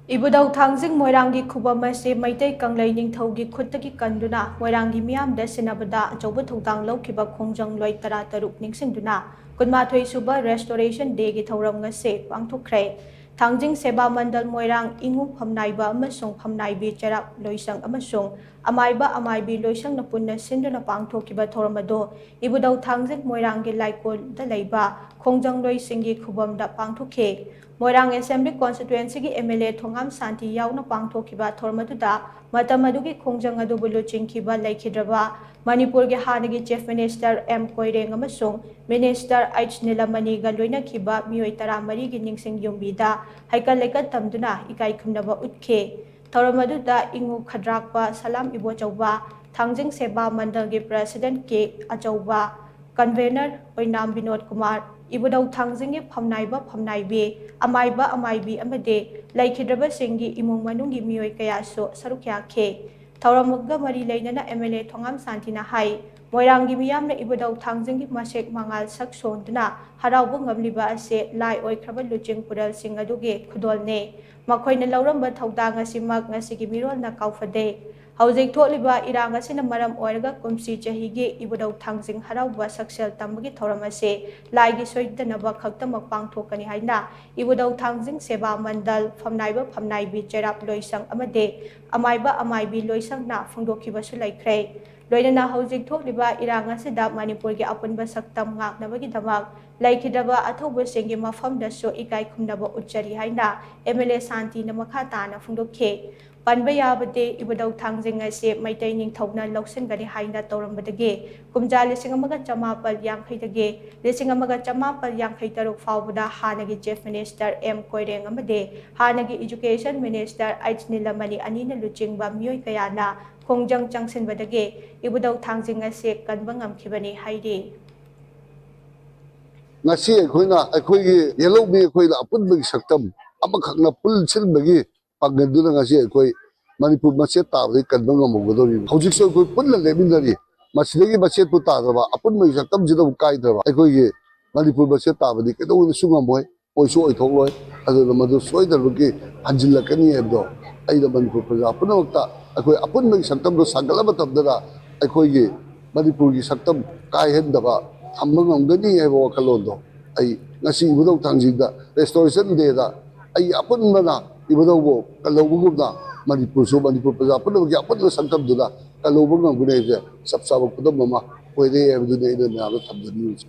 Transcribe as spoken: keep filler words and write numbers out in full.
ꯏꯕꯨꯙꯧ ꯊꯥꯡꯖꯤꯡ ꯃꯣꯏꯔꯥꯡꯒꯤ ꯈꯨꯕꯝ ꯑꯁꯤ ꯃꯩꯇꯩ ꯀꯪꯂꯩ ꯅꯤꯡꯊꯧꯒꯤ ꯈꯨꯠꯇꯒꯤ ꯀꯟꯗꯨꯅ ꯃꯣꯏꯔꯥꯡꯒꯤ ꯃꯤꯌꯥꯝꯗ ꯁꯤꯟꯅꯕꯗ ꯑꯆꯧꯕ ꯊꯧꯗꯥꯡ ꯂꯧꯈꯤꯕ ꯈꯣꯡꯖꯪꯂꯣꯏ ꯇꯔꯥꯇꯔꯨꯛ ꯅꯤꯡꯁꯤꯡꯗꯨꯅ ꯀꯨꯟꯃꯥꯊꯣꯏ ꯁꯨꯕ Restoration Dayꯒꯤ ꯊꯧꯔꯝ ꯉꯁꯤ ꯄꯥꯡꯊꯣꯛꯈ꯭ꯔꯦ꯫ ꯊꯥꯡꯖꯤꯡ ꯁꯦꯕꯥ ꯃꯟꯗꯜ ꯃꯣꯏꯔꯥꯡ, ꯏꯉꯨ ꯐꯝꯅꯥꯏꯕ ꯑꯃꯁꯨꯡ ꯐꯝꯅꯥꯏꯕꯤ ꯆꯩꯔꯥꯛ ꯂꯣꯏꯁꯪ ꯑꯃꯁꯨꯡ ꯑꯃꯥꯏꯕ ꯑꯃꯥꯏꯕꯤ ꯂꯣꯏꯁꯪꯅ ꯄꯨꯟꯅ ꯁꯤꯟꯗꯨꯅ ꯄꯥꯡꯊꯣꯛꯈꯤꯕ ꯊꯧꯔꯝ ꯑꯗꯨ ꯏꯕꯨꯙꯧ ꯊꯥꯡꯖꯤꯡ ꯃꯣꯏꯔꯥꯡꯒꯤ ꯂꯥꯏꯀꯣꯜꯗ ꯂꯩꯕ ꯈꯣꯡꯖꯪꯂꯣꯏꯁꯤꯡꯒꯤ ꯈꯨꯕꯝꯗ ꯄꯥꯡꯊꯣꯛꯈꯤ꯫ ꯃꯣꯏꯔꯥꯡ Assembly Constituencyꯒꯤ MLA ꯊꯣꯉꯥꯝ ꯁꯥꯟꯇꯤ ꯌꯥꯎꯅ ꯄꯥꯡꯊꯣꯛꯈꯤꯕ ꯊꯧꯔꯝ ꯑꯗꯨꯗ ꯃꯇꯝ ꯑꯗꯨꯒꯤ ꯈꯣꯡꯖꯪ ꯑꯗꯨꯕꯨ ꯂꯨꯆꯤꯡꯈꯤꯕ ꯂꯩꯈꯤꯗ꯭ꯔꯕ ꯃꯅꯤꯄꯨꯔꯒꯤ ꯍꯥꯟꯅꯒꯤ Chief Minister ꯑꯦꯝ ꯀꯣꯏꯔꯦꯡ ꯑꯃꯁꯨꯡ Minister ꯑꯩꯆ ꯅꯤꯂꯃꯅꯤꯒ ꯂꯣꯏꯅꯈꯤꯕ ꯃꯤꯑꯣꯏ ꯇꯔꯥꯃꯔꯤꯒꯤ ꯅꯤꯡꯁꯤꯡ ꯌꯨꯝꯕꯤꯗ ꯍꯩꯀꯠ ꯂꯩꯀꯠ ꯇꯝꯗꯨꯅ ꯏꯀꯥꯏ ꯈꯨꯝꯅꯕ ꯎꯠꯈꯤ꯫ ꯊꯧꯔꯝ ꯑꯗꯨꯗ ꯏꯉꯨ ꯈꯗ꯭ꯔꯥꯛꯄ ꯁꯂꯥꯝ ꯏꯕꯣꯆꯧꯕ, ꯊꯥꯡꯖꯤꯡ ꯁꯦꯕꯥ ꯃꯟꯗꯜꯒꯤ President ꯀꯦ ꯑꯆꯧꯕ, Convener ꯑꯣꯏꯅꯥꯝ ꯕꯤꯅꯣꯗ ꯀꯨꯃꯥꯔ, ꯏꯕꯨꯙꯧ ꯊꯥꯡꯖꯤꯡꯒꯤ ꯐꯝꯅꯥꯏꯕ ꯐꯝꯅꯥꯏꯕꯤ, ꯑꯃꯥꯏꯕ ꯑꯃꯥꯏꯕꯤ ꯑꯃꯗꯤ ꯂꯩꯈꯤꯗ꯭ꯔꯕꯁꯤꯡꯒꯤ ꯏꯃꯨꯡ ꯃꯅꯨꯡꯒꯤ ꯃꯤꯑꯣꯏ ꯀꯌꯥꯁꯨ ꯁꯔꯨꯛ ꯌꯥꯈꯤ꯫ ꯊꯧꯔꯝꯒ ꯃꯔꯤ ꯂꯩꯅꯅ MLA ꯊꯣꯉꯥꯝ ꯁꯥꯟꯇꯤꯅ ꯍꯥꯏ, ꯃꯣꯏꯔꯥꯡꯒꯤ ꯃꯤꯌꯥꯝꯅ ꯏꯕꯨꯙꯧ ꯊꯥꯡꯖꯤꯡꯒꯤ ꯃꯁꯦꯛ ꯃꯉꯥꯜ ꯁꯛ ꯁꯣꯟꯗꯨꯅ ꯍꯔꯥꯎꯕ ꯉꯝꯂꯤꯕ ꯑꯁꯤ ꯂꯥꯏ ꯑꯣꯏꯈ꯭ꯔꯕ ꯂꯨꯆꯤꯡ ꯄꯨꯔꯦꯜꯁꯤꯡ ꯑꯗꯨꯒꯤ ꯈꯨꯗꯣꯜꯅꯤ꯫ ꯃꯈꯣꯏꯅ ꯂꯧꯔꯝꯕ ꯊꯧꯗꯥꯡ ꯑꯁꯤꯃꯛ ꯉꯁꯤꯒꯤ ꯃꯤꯔꯣꯜꯅ ꯀꯥꯎꯐꯗꯦ꯫ ꯍꯧꯖꯤꯛ ꯊꯣꯛꯂꯤꯕ ꯏꯔꯥꯡ ꯑꯁꯤꯅ ꯃꯔꯝ ꯑꯣꯏꯔꯒ ꯀꯨꯝꯁꯤ ꯆꯍꯤꯒꯤ ꯏꯕꯨꯙꯧ ꯊꯥꯡꯖꯤꯡ ꯍꯔꯥꯎꯕ ꯁꯛꯁꯦꯜ ꯇꯝꯕꯒꯤ ꯊꯧꯔꯝ ꯑꯁꯤ ꯂꯥꯏꯒꯤ ꯁꯣꯏꯗꯅꯕ ꯈꯛꯇꯃꯛ ꯄꯥꯡꯊꯣꯛꯀꯅꯤ ꯍꯥꯏꯅ ꯏꯕꯨꯙꯧ ꯊꯥꯡꯖꯤꯡ ꯁꯦꯕꯥ ꯃꯟꯗꯜ ꯐꯝꯅꯥꯏꯕ ꯐꯝꯅꯥꯏꯕꯤ ꯆꯩꯔꯥꯛ ꯂꯣꯏꯁꯪ ꯑꯃꯗꯤ ꯑꯃꯥꯏꯕ ꯑꯃꯥꯏꯕꯤ ꯂꯣꯏꯁꯪꯅ ꯐꯣꯡꯗꯣꯛꯈꯤꯕꯁꯨ ꯂꯩꯈ꯭ꯔꯦ꯫ ꯂꯣꯏꯅꯅ ꯍꯧꯖꯤꯛ ꯊꯣꯛꯂꯤꯕ ꯏꯔꯥꯡ ꯑꯁꯤꯗ ꯃꯅꯤꯄꯨꯔꯒꯤ ꯑꯄꯨꯟꯕ ꯁꯛꯇꯝ ꯉꯥꯛꯅꯕꯒꯤꯗꯃꯛ ꯂꯩꯈꯤꯗ꯭ꯔꯕ ꯑꯊꯧꯕꯁꯤꯡꯒꯤ ꯃꯐꯝꯗꯁꯨ ꯏꯀꯥꯏ ꯈꯨꯝꯅꯕ ꯎꯠꯆꯔꯤ ꯍꯥꯏꯅ MLA ꯁꯥꯟꯇꯤꯅ ꯃꯈꯥ ꯇꯥꯅ ꯐꯣꯡꯗꯣꯛꯈꯤ꯫ ꯄꯟꯕ ꯌꯥꯕꯗꯤ ꯏꯕꯨꯙꯧ ꯊꯥꯡꯖꯤꯡ ꯑꯁꯤ ꯃꯩꯇꯩ ꯅꯤꯡꯊꯧꯅ ꯂꯧꯁꯤꯟꯒꯅꯤ ꯍꯥꯏꯅ ꯇꯧꯔꯝꯕꯗꯒꯤ ꯀꯨꯝꯖꯥ ꯂꯤꯁꯤꯡ ꯑꯃꯒ ꯆꯃꯥꯄꯜ ꯌꯥꯡꯈꯩꯗꯒꯤ ꯂꯤꯁꯤꯡ ꯑꯃꯒ ꯆꯃꯥꯄꯜ ꯌꯥꯡꯈꯩ ꯇꯔꯨꯛ ꯐꯥꯎꯕꯗ ꯍꯥꯟꯅꯒꯤ Chief Minister ꯑꯦꯝ ꯀꯣꯏꯔꯦꯡ ꯑꯃꯗꯤ ꯍꯥꯟꯅꯒꯤ Education Minister ꯑꯩꯆ ꯅꯤꯂꯃꯅꯤ ꯑꯅꯤꯅ ꯂꯨꯆꯤꯡꯕ ꯃꯤꯑꯣꯏ ꯀꯌꯥꯅ ꯈꯣꯡꯖꯪ ꯆꯪꯁꯤꯟꯕꯗꯒꯤ ꯏꯕꯨꯙꯧ ꯊꯥꯡꯖꯤꯡ ꯑꯁꯤ ꯀꯟꯕ ꯉꯝꯈꯤꯕꯅꯤ ꯍꯥꯏꯔꯤ꯫ ꯉꯁꯤ ꯑꯩꯈꯣꯏꯅ ꯑꯩꯈꯣꯏꯒꯤ ꯌꯦꯜꯍꯧꯃꯤ ꯑꯩꯈꯣꯏꯅ ꯑꯄꯨꯟꯕꯒꯤ ꯁꯛꯇꯝ ꯑꯃꯈꯛꯅ ꯄꯨꯟꯁꯤꯟꯕꯒꯤ ꯄꯥꯡꯒꯜꯗꯨꯅ ꯉꯁꯤ ꯑꯩꯈꯣꯏ ꯃꯅꯤꯄꯨꯔ ꯃꯆꯦꯠ ꯇꯥꯕꯗꯒꯤ ꯀꯟꯕ ꯉꯝꯍꯧꯒꯗꯧꯔꯤꯕꯅꯤ꯫ ꯍꯧꯖꯤꯛꯁꯨ ꯑꯩꯈꯣꯏ ꯄꯨꯟꯅ ꯂꯦꯞꯃꯤꯟꯅꯔꯤ꯫ ꯃꯁꯤꯗꯒꯤ ꯃꯆꯦꯠꯄꯨ ꯇꯥꯗ꯭ꯔꯕ, ꯑꯄꯨꯟꯕꯒꯤ ꯁꯛꯇꯝꯁꯤꯗ ꯑꯃꯨꯛ ꯀꯥꯏꯗ꯭ꯔꯕ ꯑꯩꯈꯣꯏꯒꯤ ꯃꯅꯤꯄꯨꯔ ꯃꯆꯦꯠ ꯇꯥꯕꯗꯤ ꯀꯩꯗꯧꯅꯁꯨ ꯉꯝꯃꯣꯏ꯫ ꯑꯣꯏꯁꯨ ꯑꯣꯏꯊꯣꯛꯂꯣꯏ꯫ ꯑꯗꯨꯅ ꯃꯗꯨ ꯁꯣꯏꯗꯅꯃꯛꯀꯤ ꯍꯟꯖꯤꯜꯂꯛꯀꯅꯤ ꯍꯥꯏꯕꯗꯣ ꯑꯩꯅ ꯃꯅꯤꯄꯨꯔ ꯄ꯭ꯔꯖꯥ ꯄꯨꯝꯅꯃꯛꯇ ꯑꯩꯈꯣꯏ ꯑꯄꯨꯟꯕꯒꯤ ꯁꯛꯇꯝꯗꯣ ꯁꯥꯒꯠꯂꯕ ꯃꯇꯝꯗꯅ ꯑꯩꯈꯣꯏꯒꯤ ꯃꯅꯤꯄꯨꯔꯒꯤ ꯁꯛꯇꯝ ꯀꯥꯏꯍꯟꯗꯕ ꯊꯝꯕ ꯉꯝꯒꯅꯤ ꯍꯥꯏꯕ ꯋꯥꯈꯜꯂꯣꯟꯗꯣ ꯑꯩ ꯉꯁꯤ ꯏꯕꯨꯙꯧ ꯊꯥꯡꯖꯤꯡꯗ Restoration Dayꯗ ꯑꯩ ꯑꯄꯨꯟꯕꯅ ꯏꯕꯨꯙꯧꯕꯨ ꯀꯜꯍꯧꯕꯒꯨꯝꯅ ꯃꯅꯤꯄꯨꯔꯁꯨ ꯃꯅꯤꯄꯨꯔ ꯄ꯭ꯔꯖꯥ ꯄꯨꯝꯅꯃꯛꯀꯤ ꯑꯄꯨꯟꯕ ꯁꯛꯇꯝꯗꯨꯅ ꯀꯜꯍꯧꯕ ꯉꯝꯒꯅꯤ ꯍꯥꯏꯕꯁꯦ ꯆꯞ ꯆꯥꯕ ꯈꯨꯗꯝ ꯑꯃ ꯑꯣꯏꯔꯦ ꯍꯥꯏꯕꯗꯨꯅꯤ ꯑꯩꯅ ꯃꯌꯥꯝꯗ ꯊꯝꯖꯅꯤꯡꯉꯤꯁꯦ꯫